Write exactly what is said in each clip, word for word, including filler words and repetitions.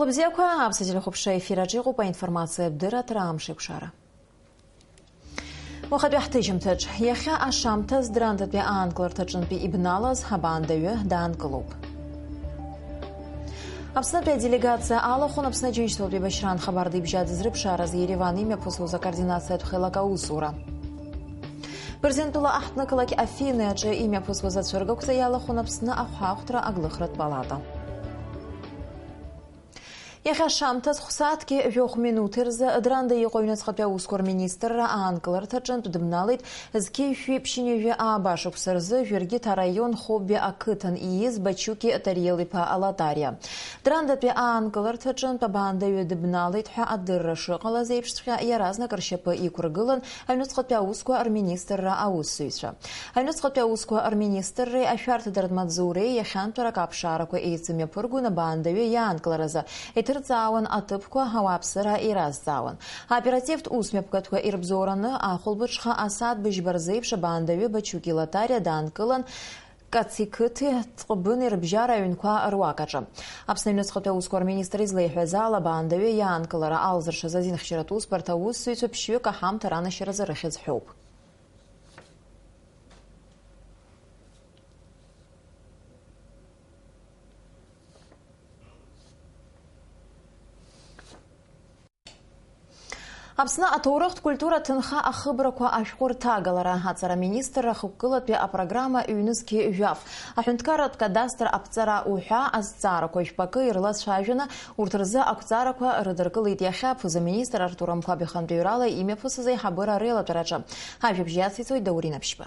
Хәыбзиақәа, аԥсуа телехәаԥшра ефир аҿы иҟоуп аинформациатә дырраҭара Амш еиқәшара. Уахатәи ҳҭыжьымҭаҿ, иахьа ашамҭаз Драндатәи аанкыларҭаҿынтәи ибналаз абаандаҩы даанкылоуп. Аԥснытәи аделегациа алахәын Аԥсны Аџьынџьтәылатәи еибашьраан хабарда ибжьа дызрыԥшаараз Ереван имҩаԥысуаз акоординациатә хеилак аусура. Бырзентәыла аҳҭнықалақь Афины аҿы имҩаԥысуаз ацәыргақәҵа иалахәын Аԥсны ахәаахәҭра аглыхратә палата. Иахьа шамҭаз хә-сааҭки жәохә минуҭи рзы Дранда иҟоу аҩныҵҟатәи аусқәа рминистрра аанкыларҭаҿынтә дыбналеит зқьи жәшәи ԥшьынҩажәи ааба шықәса рзы Жәыргьыҭ араион Хобби ақыҭан ииз Бачуки Тариел-иԥа Алатариа. Драндатәи аанкыларҭаҿынтә абаандаҩы дыбналеит ҳәа адырра шыҟалаз еиԥшҵәҟьа, иаразнак ршьапы иқәыргылан аҩныҵҟатәи аусқәа рминистрра аусзуҩцәа. Аҩныҵҟатәи аусқәа рминистрреи ашәарҭадырратә маҵзуреи иахьантәарак аԥшаарақәа еицымҩаԥыргон абаандаҩы иаанкыларазы, иҭырҵаауан аҭыԥқәа, ауааԥсыра иразҵаауан. Аоперативтә усмҩаԥгатәқәа ирыбзоураны, ахәылбыҽха асааҭ быжьба рзеиԥш абаандаҩы Бачуки Латариа даанкылан, Каци қыҭи Ҵҟәыбыни рыбжьара аҩнқәа руак аҿы. Аԥсны аҩныҵҟатәи аусқәа рминистр излеиҳәаз ала, абаандаҩы иаанкылара алзыршаз азинхьчаратә усбарҭа аусзуҩцәа ԥшьҩык аҳамҭа ранашьаразы рыхьӡ ҳәоуп. Аԥсны аҭоурыхтә культура ҭынха ахыбрақәа ашәҟәы рҭагалара аҵара аминистрра ахықәкылатәи апрограмма ҩнызқьи жәаф, аҳәынҭқарратә кадастр аԥҵара уҳәа азҵаарақәа жәпакы ирылацәажәаны, урҭ рзы ақәҵарақәа рыдыркылеит иахьа аԥыза-министр Артур Амқәаб ихантәаҩрала имҩаԥысыз аиҳабыра реилатәараҿы. Ажәабжь иациҵоит Даурен Аԥшьба.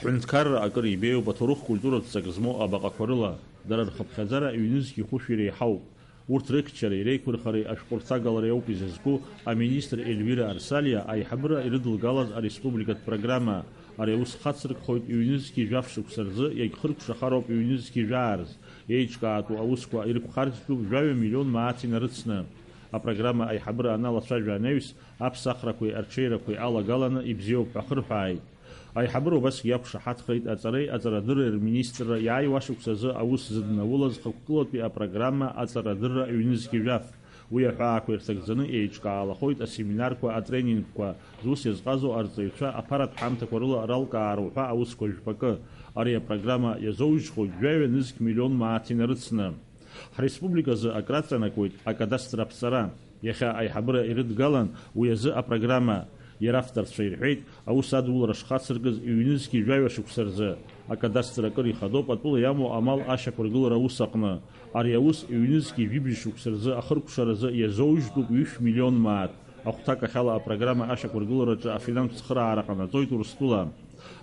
Ҳҳәынҭқарра акыр ибеиоуп аҭоурых-культуратә ҵак змоу абаҟақәа рыла, дара рхыԥхьаӡара ҩнызқьи хәышәи реиҳауп. Урҭ рыхьчареи реиқәырхареи ашәҟәы рҭагалареи ауп изызку аминистр Ельвира Арсалиа аиҳабыра ирыдылгалаз ареспубликатә программа. Ари аус хацыркхоит ҩнызқьи жәаф шықәса рзы, иагьхыркәшахароуп ҩнызқьи жәаа рзы. Еиҿкаатәу аусқәа ирықәхарӡтәуп жәаҩа миллион мааҭ инарыцны. Апрограмма аиҳабыра аналацәажәа анаҩс, аԥсахрақәеи арҽеирақәеи алагаланы ибзиоуп ҳәа ахырҳәааит. Аиҳабыра убасгьы иақәшаҳаҭхеит аҵареи аҵарадырреи рминистрра иааиуа ашықәс азы аус зыднаулаз хықәкылатәи апрограмма аҵарадырра ҩнызқьи жәаф. Уи аҳәаақәа ирҭагӡаны еиҿкаалахоит асеминарқәа, атренингқәа, зус иазҟазоу арҵаҩцәа аԥаратә ҳамҭақәа рыла ралкаара уҳәа аусқәа жәпакы. Ари апрограмма иазоужьхоит жәаҩа нызқь миллион мааҭ инарыцны. Ҳреспубликазы акраҵанакуеит акадастр аԥҵара. Иахьа аиҳабыра ирыдгалан уи азы апрограмма. Иара авторцәа ирҳәеит, аус адулара шхацыркыз ҩнызқьи жәаҩа шықәса рзы. Акадастр акыр ихадоуп атәыла иамоу амал ашьақәыргылара аус аҟны. Ари аус ҩнызқьи жәибжь шықәса рзы ахыркәшаразы иазоужьтәуп ҩышә миллион мааҭ. Ахәҭакахьала апрограмма ашьақәыргылараҿы афинанстә цхыраара ҟанаҵоит Урыстәыла.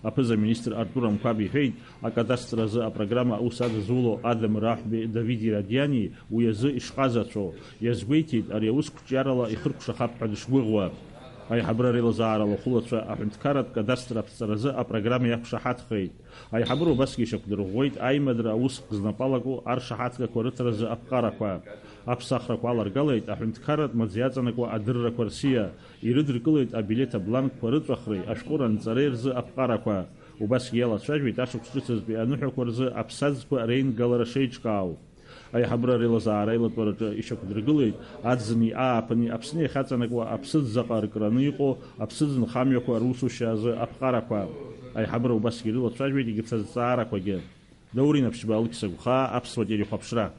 Аԥыза-министр Артур Амқәаб иҳәеит, акадастр азы апрограмма аус адызуло Адам Раҳәбеи Давид Ирадиани уи азы ишҟазацәоу. Иазгәеиҭеит, ари аус қәҿиарала ихыркәшахап ҳәа дышгәыӷуа. Аиҳабыра реилазаара лахәылацәа аҳәынҭқарратә кадастр аԥҵаразы апрограмма иақәшаҳаҭхеит. Аиҳабыра убасгьы ишьақәдырӷәӷәеит аимадара аусхк знапалаку аршаҳаҭгақәа рыҭаразы аԥҟарақәа. Аԥсахрақәа аларгалеит аҳәынҭқарратә маӡа иаҵанакуа адыррақәа рсиа, ирыдыркылеит абилеҭ абланкқәа рыҵәахреи ашәҟәы ранҵареи рзы аԥҟарақәа. Убасгьы иалацәажәеит ашықәс ҿыцызтәи аныҳәақәа рзы аԥсаӡқәа реингалара шеиҿкаау. Аиҳабыра реилазаара аилатәараҿы ишьақәдыргылеит аӡыни ааԥыни Аԥсны иахьаҵанакуа аԥсыӡ заҟа аркраны иҟоу аԥсыӡ нхамҩақәа русушьа азы аԥҟарақәа. Аиҳабыра убасгьы ирылацәажәеит егьырҭ азҵаарақәагьы. Даурен Аԥшьба, Алықьса Гәхаа, Аԥсуа телехәаԥшра.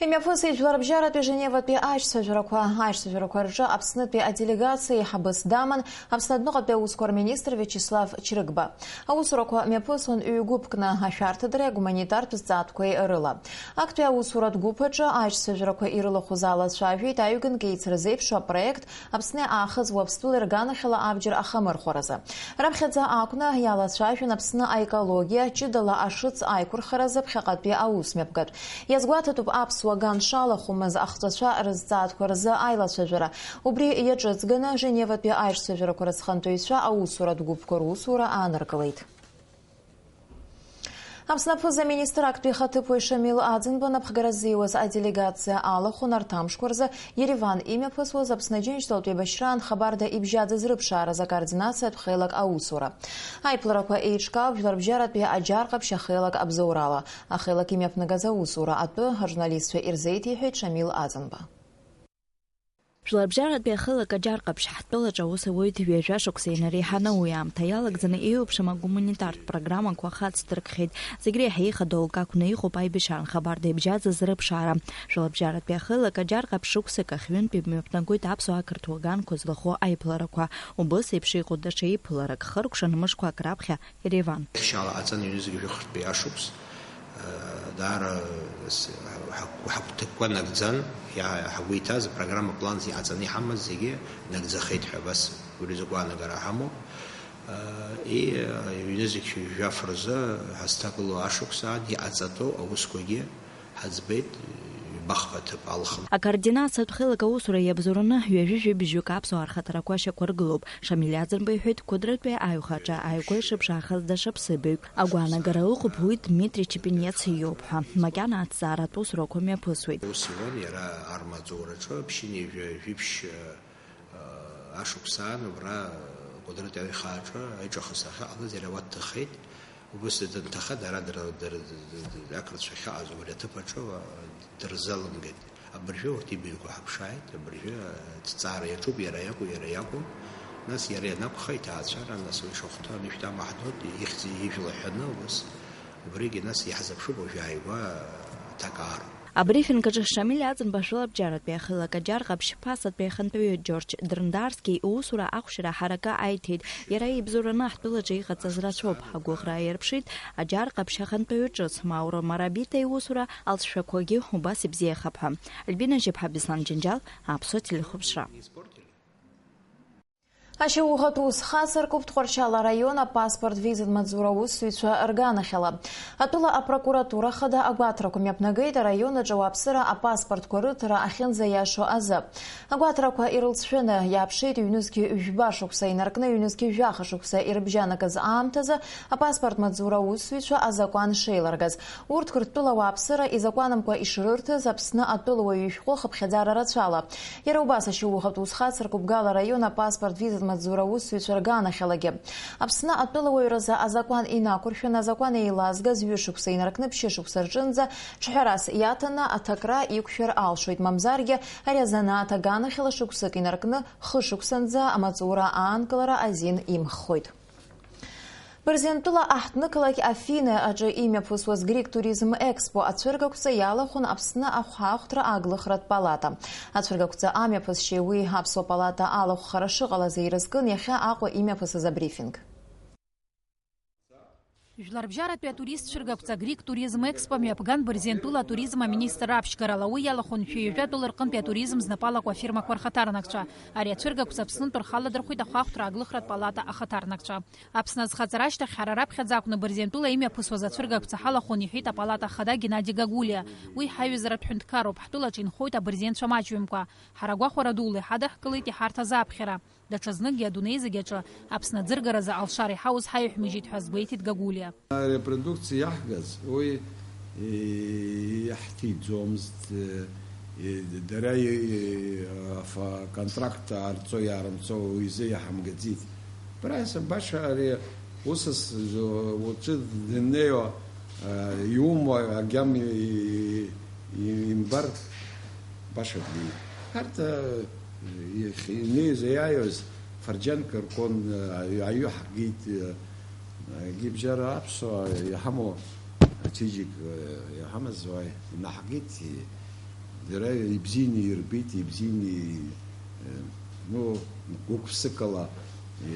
Имҩаԥысит жәларбжьаратәи Женеватәи аишьцәажәарақәа. Аишьцәажәарақәа рҿы Аԥснытәи аделегациа еиҳабыс даман Аԥсны адәныҟатәи аусқәа рминистр Виачеслав Чрыгба. Аусурақәа мҩаԥысуан ҩ-гәыԥкны, ашәарҭадареи агуманитартә зҵаатәқәеи рыла. Актәи аусуратә гәыԥ аҿы аишьцәажәарақәа ирылахәыз алацәажәеит аҩганк еицырзеиԥшу апроект Аԥсни Аахыҵ Уаԥстәылеи рганахьала абџьар ахамырхәаразы. Раԥхьаӡа акәны иалацәажәон Аԥсны аекологиа, ҷыдала ашыц аиқәырхаразы ԥхьаҟатәи аусмҩаԥгатә. Иазгәаҭатәуп аԥсуа ган шалахәымыз ахҵәацәа рызҵаатәқәа рзы аилацәажәара. Убри иаҿыҵганы Женеватәи аишьцәажәарақәа рыҵхантәаҩцәа аусуратә гәыԥқәа русура ааныркылеит. Аԥсны аԥыза-министр актәи ихаҭыԥуаҩ Шамил Аӡынба напхгара ззиуаз аделегациа алахәын арҭ амшқәа рзы Ереван имҩаԥысуаз Аԥсны Аџьынџьтәылатә еибашьраан хабарда ибжьаӡыз рыԥшааразы акоординациатә хеилак аусура. Аиԥыларақәа еиҿкаауп Жәларбжьаратәи аџьар ҟаԥшь ахеилак абзоурала. Ахеилак имҩаԥнагаз аусура атәы ажурналистцәа ирзеиҭеиҳәеит Шамил Аӡынба. Жәларбжьаратәи ахеилак аџьар ҟаԥшь ҳтәылаҿы аус ауеит ҩажәа шықәса инареиҳаны, уи аамҭа иалагӡаны еиуеиԥшым агуманитартә программақәа хацдыркхьеит. Зегь реиҳа ихадоу акы акәны иҟоуп аибашьраан хабарда ибжьаӡыз рыԥшаара. Жәларбжьаратәи ахеилак аџьар ҟаԥшь шықәсык ахҩынтә имҩаԥнагоит аԥсуа ақырҭуа ганқәа злахәу аиԥыларақәа. Убыс еиԥш иҟоу даҽа иԥыларак хыркәшан мышқәак раԥхьа Ереван. Шьала аҵан ҩнызқь жәохәтәи ашықәс, э, даара, с-, ҳа-, ҳа-, ҳагәҭакқәа нагӡан, иа-, ҳагәы иҭаз апрограмма план иҟаҵаны иҳамаз зегьы нагӡахеит ҳәа абас уи рзы гәаанагара ҳамоуп. Э, и, э, ҩнызқь жәаф рзы ҳазҭагылоу ашықәс ан иҟаҵатәу аусқәагьы ҳаӡбеит, ҩбахԥа ҭыԥ алхын. Акоординациатә хеилак аусура иабзоураны ҩажәи жәибжьҩык аԥсуаа рхаҭарақәа шьақәыргылоуп. Шамил Аӡынба иҳәеит, Кәыдрытәи аиҩхаҿы ааигәа ишыԥшаахаз даҽа ԥсыбаҩык. Агәаанагара ыҟоуп уи Дмитри Чепинец иоуп ҳәа. Макьана аҭҵааратә усурақәа мҩаԥысуеит. Ус иуан, иара армаҵураҿы ԥшьынҩажәи жәиԥшь, э, ашықәс аан убра Кәыдрытәи аиҩхаҿы аиҿахыс ахьыҟалаз иара уа дҭахеит. Убыс данҭаха, дара дра-, дра-, дра-, дра-, ақырҭцәа ахьыҟаз убри аҭыԥ аҿы, уа, дырзалымгеит. Абыржәы урҭ ибаҩқәа ҳаԥшааит, абыржәы, э, аҭҵаара иаҿуп, иара иакәу, иара иакәу. Нас иара ианакәха, иҭаацәара, нас уи шахәҭа, анышә тамаҳдоит, ихьӡ ижәла ҳәаны, убыс, убригьы нас иаҳзыԥшуп уажәы ааигәа, э, аҭак аару. Абрифинг аҿы Шамил Аӡынба Жәларбжьаратәи ахеилак аџьар ҟаԥшь ԥасатәи ахантәаҩы Џьорџь Дрындарски иусура ахәшьара ҳаракы аиҭеит. Иара ибзоураны ҳтәылаҿы иҟаҵаз рацәоуп. Агәыӷра аирԥшит аџьар ҟаԥшь ахантәаҩы ҿыц Мауро Марабита иусура алҵшәақәагьы убас ибзиахап ҳәа. Альбина Жьыԥҳа, Беслан Џьынџьал, Аԥсуа телехәаԥшра. Ашьаухатә ус хацыркуп Тҟәарчал араион апаспорт визатә маҵзура аусзуҩцәа рганахьала. Атәыла апрокуратура хада агәаҭарақәа мҩаԥнагеит араион аҿы ауааԥсыра апаспортқәа рыҭара ахьынӡаиашоу азы. Агәаҭарақәа ирылҵшәаны иааԥшит ҩнызқь жәба шықәса инаркны ҩнызқь жәаха шықәса ирыбжьанакыз аамҭазы апаспорт маҵзура аусзуҩцәа азакәан шеилыргаз. Урҭ Қырҭтәыла ауааԥсыра изакәанымкәа ишрырҭаз Аԥсны атәылауаҩ ишәҟәы хыԥхьаӡара рацәала. Иара убас ашьаухатә усхацыркуп Гал араион апаспорт визатә маҵзура аусзуҩцәа рганахьалагьы. Аԥсны атәылауаҩразы азакәан инақәыршәаны азакәан еилазгаз ҩышықәса инаркны ԥшьышықәса рҿынӡа ҿҳәарас иаҭаны аҭакра иқәшәар алшоит, мамзаргьы ари азанааҭ аганахьала шықәсык инаркны хышықәсанӡа амаҵура аанкылара азин имххоит. Бырзентәыла аҳҭнықалақь Афины аҿы имҩаԥысуаз Грик Туризм Експо ацәыргақәҵа иалахәын Аԥсны ахәаахәҭра ааглыхратә палата. Ацәыргақәҵа амҩаԥысшьеи уи аԥсуа палата алахәхара шыҟалаз еиразкын иахьа Аҟәа имҩаԥысыз абрифинг. Жәларбжьаратәи атурист цәыргақәҵа Грик Туризм Експо мҩаԥган Бырзентәыла атуризм аминистрра аԥшьгарала. Уи иалахәын шәи ҩажәа тәыла рҟынтәи атуризм знапалақәа афирмақәа рхаҭарнакцәа. Ари ацәыргақәҵа Аԥснынтә рхала дырхәеит ахәаахәҭра ааглыхратә палата ахаҭарнакцәа. Аԥсны азхаҵара ашьҭахь ҳара раԥхьаӡа акәны Бырзентәыла имҩаԥысуаз ацәыргақәҵа ҳалахәын, иҳәеит апалата ахада Геннади Гагулиа. Уи ҳаиҩызаратә ҳәынҭқарроуп, ҳтәылаҿы инхоит абырзенцәа маҷҩымкәа. Ҳара агәахәара дула иҳадаҳкылеит иҳарҭаз аԥхьара. Даҽазнык адунеи зегь аҿы Аԥсны аӡыргаразы алшара иҳауз ҳаиҳәмыжьит ҳәа азгәеиҭеит Гагулиа. Арепродукциа иаҳгаз, уи, и-, иаҳҭиӡомызт, и-, дара и-, и-, аф-, аконтракт аарҵо иаарымҵо уи изы иаҳамгаӡеит. Бара исымбаша ари усас уаҵәы днеиуа, а, иумоу агьама и-, и-, имбар баша бнеит. Арҭ, а, иахь инеиз иааиуаз фырџьанк ркуан, а, аҩы ҳгеит, а, Гибжьара аԥсуаа иҳамоу ачеиџьык, э, иҳамаз уаҩ инаҳгеит, и-, иара ибзианы ирбеит, ибзианы, э, ну, гәык-ԥсыкала, э,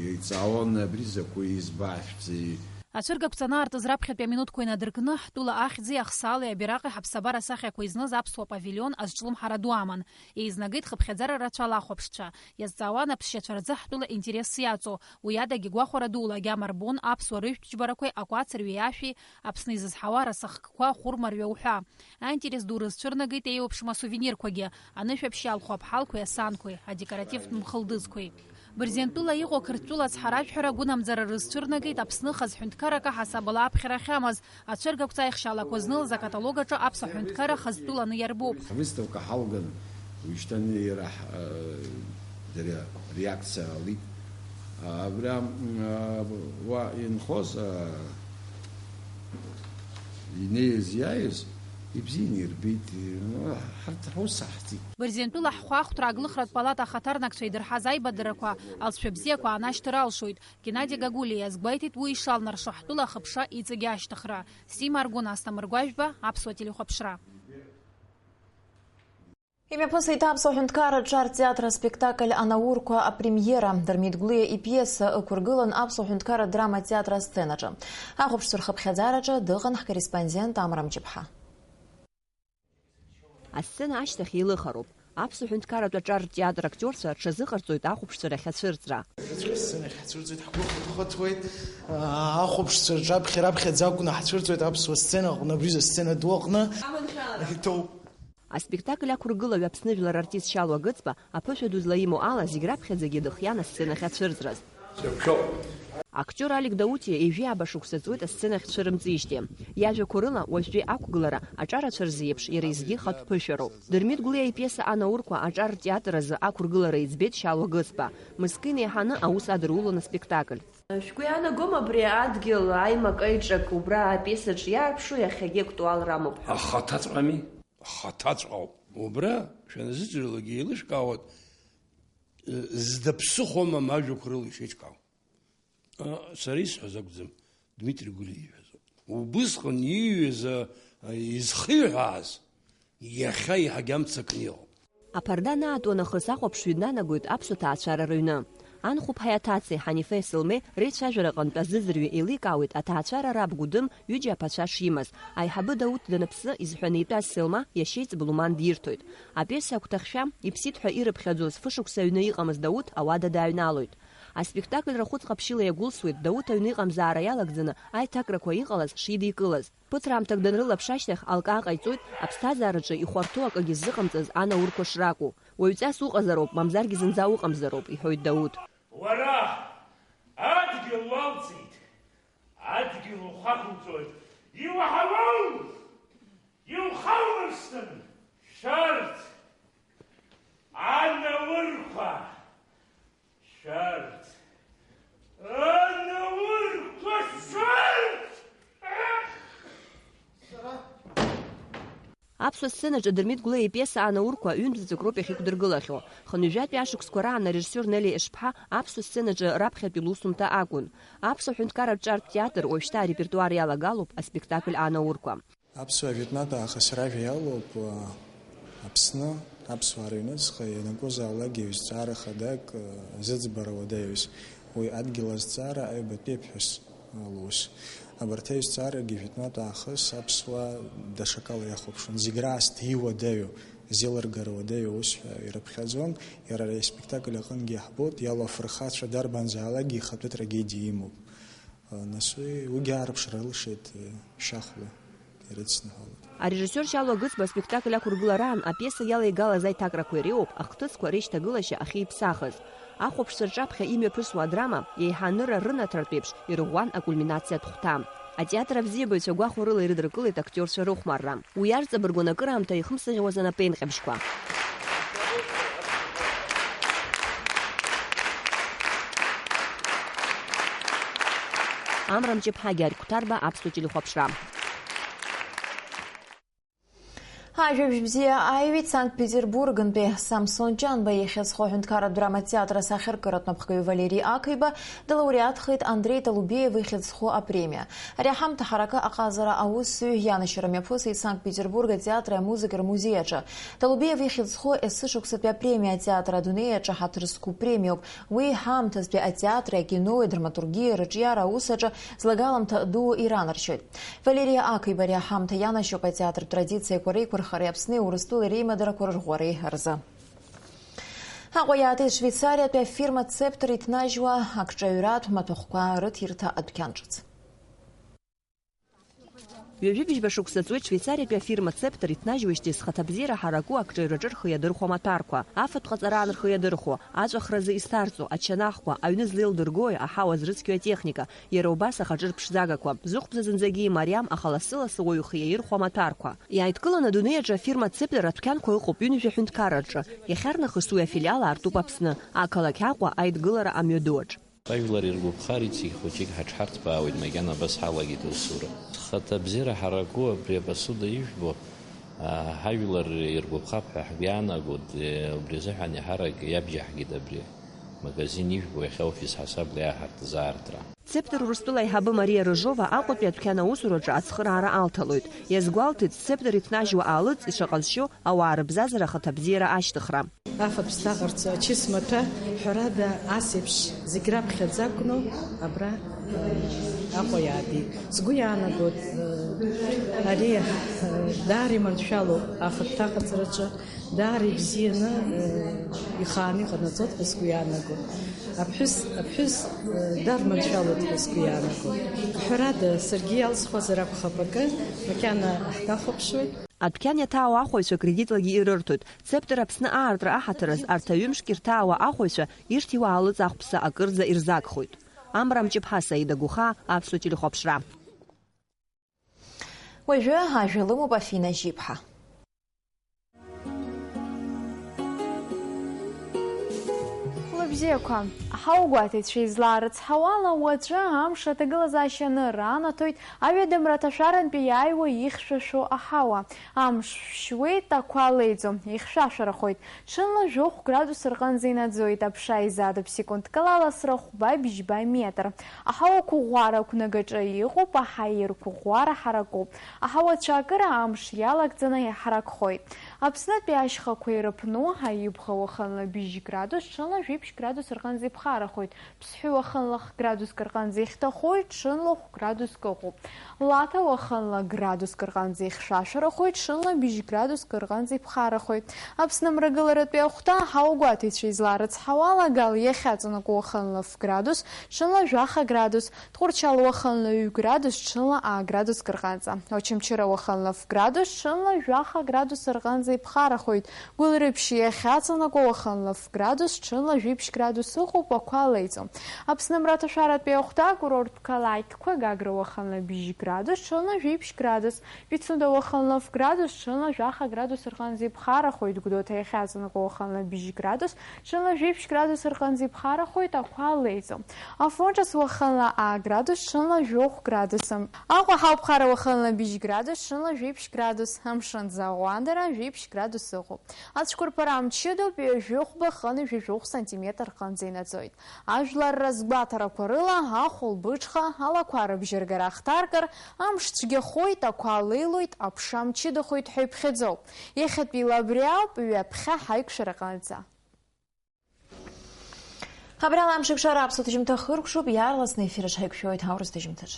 еиҵаауан абри закәи, избаашәҵеи. Ацәыргақәҵа анаартыз раԥхьатәи аминуҭқәа инадыркны, ҳтәыла ахьӡи ахсаалеи абираҟи ҳаԥсабара асахьақәа изныз аԥсуа павилион азҿлымҳара ду аман. Еизнагеит хыԥхьаӡара рацәала ахәаԥшцәа. Иазҵаауан аԥсшьацәа рзы ҳтәыла интерес иаҵоу, уи адагьы гәахәара дула агьама рбон аԥсуа рыжәтә џьбарақәеи акәацырҩеи ашәи, Аԥсны изызҳауа арасахкқәа, ахәырмарҩа уҳәа. Аинтерес ду рызцәырнагеит еиуеиԥшым асувенирқәагьы, анышәаԥшь иалху аԥҳалқәеи асаанқәеи, адекоративтә мхылдызқәеи. Бырзентәыла иҟоу Қырҭтәыла ацҳаражәҳәара гәынамӡара рызцәырнагеит Аԥсны хаз ҳәынҭқаррак аҳасабала аԥхьара ахьамаз. Ацәыргақәҵа аихшьаалақәа знылаз акаталог аҿы аԥсуа ҳәынҭқарра хазтәыланы иарбоуп. Ҳвыставка ҳалган, уажәшьҭан иара ҳ-, дара реакциа ҟалеит. Абра, м, уа инхоз, а, инеиз иааиз ибзианы ирбеит, ҳарҭ ҳус аҳҭеит. Бырзентәыла ҳхәаахәҭра аглыхратә палата ахаҭарнакцәа идырҳаз аибадарақәа алҵшәа бзиақәа аанашьҭыр алшоит. Геннади Гагулиа иазгәеиҭеит уи ишалнаршо ҳтәыла ахыԥша иҵегьы ашьҭыхра. Сима Аргәын, Асҭа Мыргәажәба, Аԥсуа телехәаԥшра. Имҩаԥысит Аԥсуа ҳәынҭқарра аҿар театр аспектакль Анаурқәа апремиера. Дырмит Гәлиа ипиеса ықәыргылан Аԥсуа ҳәынҭқарра адрама театр асценаҿы. Ахәаԥшцәа рхыԥхьаӡараҿы дыҟан ҳкорреспондент Амра Мҷыԥҳа. Асцена ашьҭахь еилыхароуп. Аԥсуа ҳәынҭқарратә аҿар театр актиорцәа рҽазыҟарҵоит ахәаԥшцәа рахь ацәырҵра. Аӡәы асцена ахь ҳцәырҵуеит, ҳгәы ҳхәыҭхәыҭуеит. Ахәаԥшцәа рҿаԥхьа раԥхьаӡа акәны ҳцәырҵуеит аԥсуа сцена аҟны, абри асцена ду аҟны. Иҭоуп. Аспектакль ақәыргылаҩ Аԥсны жәлар артист Шьалуа Гыцба аԥышәа ду злаимоу ала зегь раԥхьаӡагьы дыхиан асценахь ацәырҵраз. Актиор Алик Даутиа ҩажәи ааба шықәса ҵуеит асценахь дцәырымҵижьҭеи. Иажәақәа рыла, уажәтәи ақәгылара аҿарацәа рзы еиԥш иара изгьы хатә ԥышәароуп. Дырмит Гәлиа ипиеса Анаурқәа аҿар ртеатр азы ақәыргылара иӡбеит Шьалуа Гыцба. Мызкы инеиҳаны аус адырулон аспектакль. Шәгәы иаанагома абри адгьыл аимак-аиҿак убра апиесаҿ иаарԥшу иахьагьы актуалра амоуп ҳәа? Ахаҭаҵәҟьами? Ахаҭаҵәҟьоуп. Убра шәаназыӡырҩлакгьы еилышәкаауеит, э, зда ԥсыхәа амам ажәақәа рыла ишеиҿкаау. Э, сара исҳәаз акәӡам, Дмитри Гәлиа ииҳәаз. Убысҟан ииҩыз, э, изхиҳәааз, иахьа еиҳагьы амца акны иҟоуп. Аԥарда анаатуа нахыс ахәаԥшҩы днанагоит аԥсуа ҭаацәара рыҩны. Анхәыԥҳаи аҭацеи Ҳанифеи Селмеи реицәажәара аҟынтә азыӡырҩы еиликаауеит аҭаацәара раб Гәыдым ҩыџьа аԥацәа шимаз. Аиҳабы Дауҭ даныԥсы, изҳәаны итәаз Селма иашьа иҵбы Луман дирҭоит. Апиеса агәҭахьшәа иԥсит ҳәа ирыԥхьаӡоз фышықәса аҩны иҟамыз Дауҭ ауада дааҩналоит. Аспектакль рахәыц ҟаԥшьыла иагәылсуеит Дауҭ аҩны иҟамзаара иалагӡаны аиҭакрақәа иҟалаз шидикылаз. Ԥыҭраамҭак данрылаԥш ашьҭахь, алкаа ҟаиҵоит, аԥсҭазаараҿы ихәарҭоу акгьы ззыҟамҵаз анаурқәа шракәу. Уаҩҵас уҟазароуп, мамзаргьы зынӡа уҟамзароуп, иҳәоит Дауҭ. Уара адгьыл уалҵит, адгьыл ухақәуҵоит, иуаҳауоу? Иухаумыршҭын! Шәарҭ анаурқәа! Шәарҭ! Анаурқәа шәарҭ! Аԥсуа сценаҿы Дырмит Гәлиа ипиеса Анаурқәа ҩынтә заҵәык роуп иахьықәдыргылахьоу. Хынҩажәатәи ашықәсқәа раан арежиссиор Нели Ешԥҳа аԥсуа сценаҿы раԥхьатәи лусумҭа акәын. Аԥсуа ҳәынҭқарратә ҿартә театр уажәшьҭа арепертуар иалагалоуп аспектакль Анаурқәа. Аԥсуа жәытәнатә аахыс ражәа иалоуп, а, Аԥсны, аԥсуаа рыҩныҵҟа ианакәызаалакгьы ҩызцаара хадак, а, зыӡбара уадаҩыз, уи адгьыл азҵаара аҩбатәи аԥҳәыс лус. Абарҭ аҩызцаарагьы жәытәнатә аахыс аԥсуаа даҽакала иахәаԥшуан. Зегь раасҭа иуадаҩу, зеилыргара уадаҩу аус ҳәа ирыԥхьаӡон. Иара ари аспектакль аҟынгьы иаҳбоит, иалоу афырхацәа дарбанзаалакгьы ихатәы трагедиа имоуп. Нас уи, уигьы аарԥшра рылшеит, э, Шьахәла ирыцныҳәалоит. Арежиссиор Шьалуа Гыцба аспектакль ақәыргылараан апиеса иалеигалаз аиҭакрақәа иреиуоуп ахҭысқәа реишьҭагылашьа ахьиԥсахыз. Ахәаԥшцәа рҿаԥхьа имҩаԥысуа адрама, еиҳа анырра рынаҭартә еиԥш, ирӷәӷәан акульминациатә хәҭа. Атеатр абзиабаҩцәа гәахәарыла ирыдыркылеит актиорцәа рыхәмарра. Уи арҵабыргуан акыраамҭа ихымсыӷьуаз анапеинҟьабжьқәа. Амра Мҷыԥҳа, Гьаргь Қәҭарба, Аԥсуа телехәаԥшра. Ажәабжь бзиа ааҩит Санкт-Петербургнтәи Самсон Ҷанба ихьӡ зху аҳәынҭқарратә драматеатр асахьаркыратә напхгаҩ Валери Ақаиба, далауреатхеит Андреи Толубеев ихьӡ зху апремиа. Ари аҳамҭа ҳаракы аҟазара аусзуҩ ианашьара мҩаԥысит Санкт-Петербург атеатри амузыкеи рмузеи аҿы. Толубеев ихьӡ зху есышықәсатәи апремиа атеатр адунеи аҿы ҳаҭыр зқәу премиоуп. Уи ҳаамҭазтәи атеатри, акинои, адраматургиеи рыҿиара аус аҿы злагаламҭа ду иранаршьоит. Валери Ақаиба ари аҳамҭа ианашьоуп атеатртә традициақәа реиқәырхареи Аԥсни Урыстәылеи реимадарақәа рырӷәӷәареи рзы. Аҟәа иаатит Швеицариатәи афирма Цептор иҭнажьуа акҿаҩратә маҭәахәқәа рыҭирҭа адәқьан ҿыц. Ҩажәи быжьба шықәса ҵуеит Швеицариатәи афирма Цептер иҭнажьуеишьҭеи зхаҭабзиара ҳараку акҿаҩраҿы рхы иадырхәо амаҭәарқәа, афатә ҟаҵара аан рхы иадырхәо, аҵәахразы изҭарҵо, ачанахқәа, аҩны злеилдыргои, аҳауа зрыцқьои атехника, иара убас ахаҿы рԥшӡагақәа, зыхәба зынӡагьы имариам, аха лассы-лассы уаҩ ихы иаирхәо амаҭәарқәа. Иааидкыланы адунеи аҿы афирма Цептер адәқьанқәа ыҟоуп ҩынҩажәа ҳәынҭқарраҿы, иахьарнахыс уи афилиал аартуп Аԥсны, ақалақь Аҟәа аидгылара амҩаду аҿы. Ажәлар иргәаԥхар ицигь хәыҷык ҳаҽҳарҭбаауеит, макьана абас ҳалагеит аусура. Хатәы абзиара ҳараку абри апосуда ижәбо, аа, ҳажәлар иргәаԥхап ҳәа ҳгәы иаанагоит, е, убри азыҳәан еиҳарак иабжьаҳгеит абри магазин ижәбо, иахьа офис ҳасабла иаҳартыз аартра. Цептер Урыстәыла аиҳабы Мариа Рыжова Аҟәатәи адәқьан аусураҿы ацхыраара алҭалоит. Иазгәалҭеит, Цептер иҭнажьуа аалыҵ ишаҟазшьоу ауаа рыбзазара ахаҭабзиара ашьҭыхра. Афатә сҭаҟарц ачыс маҭәа, ҳәарада, ас еиԥш зегь раԥхьаӡа акәну абра, э, Аҟәа иаабеит. Сгәы иаанагоит, э, ари, э, даара иманшәалоуп афатә ҭаҟарҵараҿы, даара ибзианы, э, ихааны иҟанаҵоит ҳәа сгәы иаанагоит. Аԥҳәыс, аԥҳәыс, э, даара иманшәалоит ҳәа сгәы иаанагоит. Ҳәарада, саргьы иалсхуазар акәхап акы, макьана ҳгәахәаԥшуеит. Адәқьан иаҭаау ахәаҩцәа кредитлагьы ирырҭоит. Цептер Аԥсны аартра аҳаҭыр азы арҭ аҩымшк ирҭаауа ахәаҩцәа ирҭиуа аалыҵ ахәԥса акырӡа ирзагхоит. Амра Мҷыԥҳа, Саида Гәыхаа, Аԥсуа телехәаԥшра. Уажәы ажәа лымоуп Афина Жьиԥҳа. Хәлыбзиақәа, ҳаугәаҭеицәа излаарыцҳауала, уаҵәы амш аҭагылазаашьа аныр анаҭоит, аҩадамра аҭашәарантәи иааиуа ихьшәашәо аҳауа. Амш шәшьуеит, ақәа леиӡом, ихьшәашәарахоит. Ҽынла жәохә градус рҟынӡа инаӡоит, аԥша изаатып секундк ала ласра хәба-бжьба метр. Аҳауа қәыӷәӷәара ақәнагаҿы иҟоуп, аҳаирқәыӷәӷәара ҳаракуп. Аҳауа ацәаакыра амш иалагӡаны иаҳаракхоит. Аԥснытәи ашьхақәа ирыԥну, аибӷа уахынла быжь градус, ҽынла жәиԥшь градус рҟынӡа иԥхарахоит. Ԥсҳәы уахынла х-градуск рҟынӡа ихьҭахоит, ҽынла хә-градуск ыҟоуп. Лаҭа уахынла градуск рҟынӡа ихьшәашәарахоит, ҽынла быжь градуск рҟынӡа иԥхарахоит. Аԥсны амрагыларатәи ахәҭа, ҳаугәаҭеицәа излаарыцҳауала, Гал иахьаҵанакуа уахынла ф-градус, ҽынла жәаха градус, Тҟәарчал уахынла ҩ-градус, ҽынла а-градуск рҟынӡа. Очамчыра уахынла ф-градус, ҽынла жәаха градус рҟынӡа иԥхарахоит. Гәылрыԥшь иахьаҵанакуа уахынла ф-градус, ҽынла жәиԥшь градус ыҟоуп, ақәа леиӡом. Аԥсны амраҭашәаратәи ахәҭа, акурорттә қалақьқәа, Гагра уахынла быжь градус, ҽынла жәиԥшь градус, Пицунда уахынла ф-градус, ҽынла жәаха градус рҟынӡа иԥхарахоит. Гәдоуҭа иахьаҵанакуа уахынла быжь градус, ҽынла жәиԥшь градус рҟынӡа иԥхарахоит, ақәа леиӡом. Афон Ҿыц уахынла а-градус, ҽынла жәохә градус. Аҟәа ҳауԥхара уахынла быжь градус, ҽынла жәиԥшь градус. Амшын ӡаӷәандара жәиԥшь градус ыҟоуп. Ацәқәырԥара мчыдоуп, ҩажәи хәба хынҩажәи жәохә сантиметр рҟынӡа инаӡоит. Ажәлар разгәаҭарақәа рыла, ахәылбыҽха, алақәа рыбжьаргара ахҭаркыр, амш цәгьахоит, ақәа леилоит, аԥша мчыдахоит ҳәа иԥхьаӡоуп. Иахьатәиала абри ауп, ҩаԥхьа ҳаиқәшәара ҟанаҵа. Абрала амш еиқәшара аԥсуа ҭыжьымҭа хыркәшоуп, иаарласны ефир аҿы ҳаиқәшәоит ҳаурыс ҭыжьымҭаҿ.